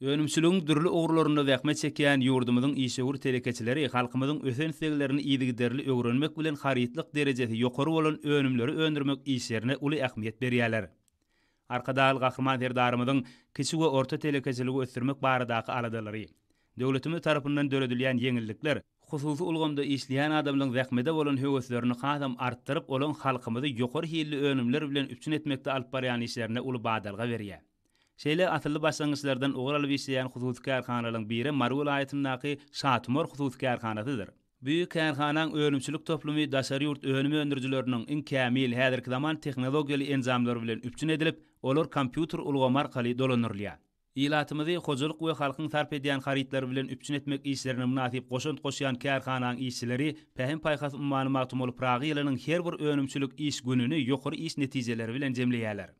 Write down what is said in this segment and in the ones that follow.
Önümçiligiň dürli ugurlarynda zähmet çekýän ýurdumyzyň işewür telekeçileri halkymyzyň ösen isleglerini yzygiderli öwrenmek bilen harytlyk derejesi ýokary bolan önümleri öndürmek işlerine uly ähmiýet berýärler. Arkadagly Gahryman Serdarymyzyň kiçi we orta telekeçiligi ösdürmek baradaky aladalary, döwletimiz tarapyndan döredilýän ýeňillikler, hususy ulgamda işleýän adamlaryň zähmete bolan höweslerini hasam artdyryp, olaň halkymyzy ýokary hilli önümler bilen üpjün etmekde alyp barýan işlerine uly badalga berýär. Şeýle asylly başlangyçlardan ugur alyp işleýän hususy kärhanalaryň biri Mary welaýatyndaky Şatumar hususy kärhanasydyr. Bu kärhanaň önümçilik toplumy daşary ýurt önüm öndürijileriniň iň kämil, häzirki zaman tehnologiýaly enjamlary bilen üpjün edilip, olar kompýuter ulgamy arkaly dolandyrylýar. Ilatymyzy hojalyk we halkyň sarp edýän harytlary bilen üpjün etmek işlerine mynasyp goşant goşýan kärhanaň işçileri Pähim-paýhas ummany Magtymguly Pyragy ýylynyň her bir önümçilik iş gününi ýokary iş netijeleri bilen jemleýärler.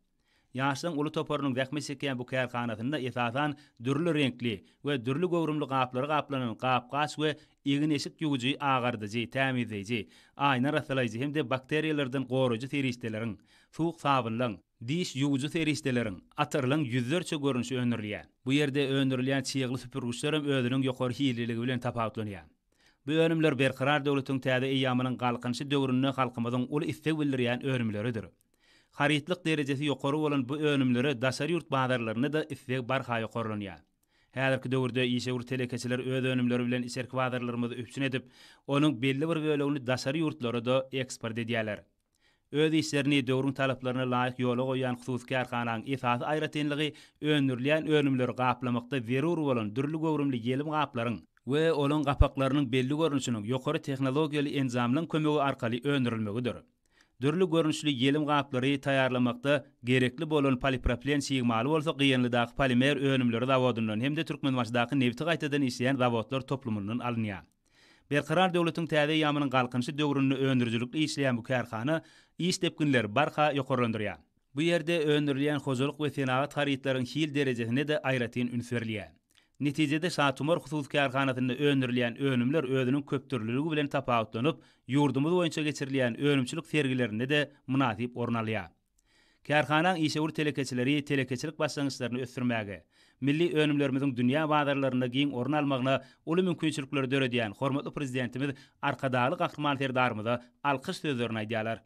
Ýaşlaryň uly toparynyň zähmet çekýän bu kärhanasynda esasan dürli reňkli we dürli göwrümli gaplara gaplanan gap-gaç we egin-eşik ýuwujy, agardyjy, tämizleýji, aýna arassalaýjy hem-de bakteriýalardan goraýjy serişdeleriň, suwuk sabynlaň, diş ýuwujy serişdeleriň, atyrlaň ýüzlerçe görnüşi öndürilýär. Bu ýerde öndürilýän çygly süpürgiçlerem özüniň ýokary hilliligi bilen tapawutlanýar. Bu önümler Berkarar döwletiň täze eýýamynyň Galkynyşy döwründe halkymyzyň uly isleg bildirýän önümleridir. Harytlyk derejesi ýokary bolan bu önümlere daşary ýurt bazarlarynda-da isleg barha ýokarlanýar. Häzirki döwürde işewür telekeçiler öz önümleri bilen içerki bazarlarymyzy üpjün edip, onuň belli bir bölegini daşary ýurtlara-da eksport edýärler. Öz işlerini döwrüň talaplaryna laýyk ýola goýýan hususy kärhananyň esasy aýratynlygy öndürilýän önümleri gaplamakda zerur bolan dürli göwrümli ýelim gaplaryň we olaň gapaklarynyň belli görnüşiniň ýokary tehnologiýaly enjamlaň kömegi arkaly öndürilmegidir. Dürli görnüşli ýelim gaplary taýýarlamakda gerekli bolan polipropilen çig maly bolsa Gyýanlydaky polimer önümleri zawodyndan hem-de Türkmenbaşydaky nebiti gaýtadan işleýän zawodlar toplumyndan alynýar. Berkarar döwletiň täze eýýamynyň Galkynyşy döwründe öndürijilikli işleýän bu kärhana iş depginleri barha ýokarlandyrýar. Bu ýerde öndürilýän hojalyk we senagat harytlaryň hil derejesine-de aýratyn üns berilýär. Netijede Şatumar hususy kärhanasynda öndürilýän önümler özüniň köpdürlüligi bilen tapawutlanyp, ýurdumyz boýunça geçirilýän önümçilik sergilerinde-de mynasyp orun alýar. Kärhanaň işewür telekeçileri telekeçilik başlangyçlaryny ösdürmäge, milli önümlerimiziň dünýä bazarlarynda giň orun almagyna uly mümkinçilikleri döredýän hormatly Prezidentimiz Arkadagly Gahryman Serdarymyza alkyş sözlerini aýdýarlar.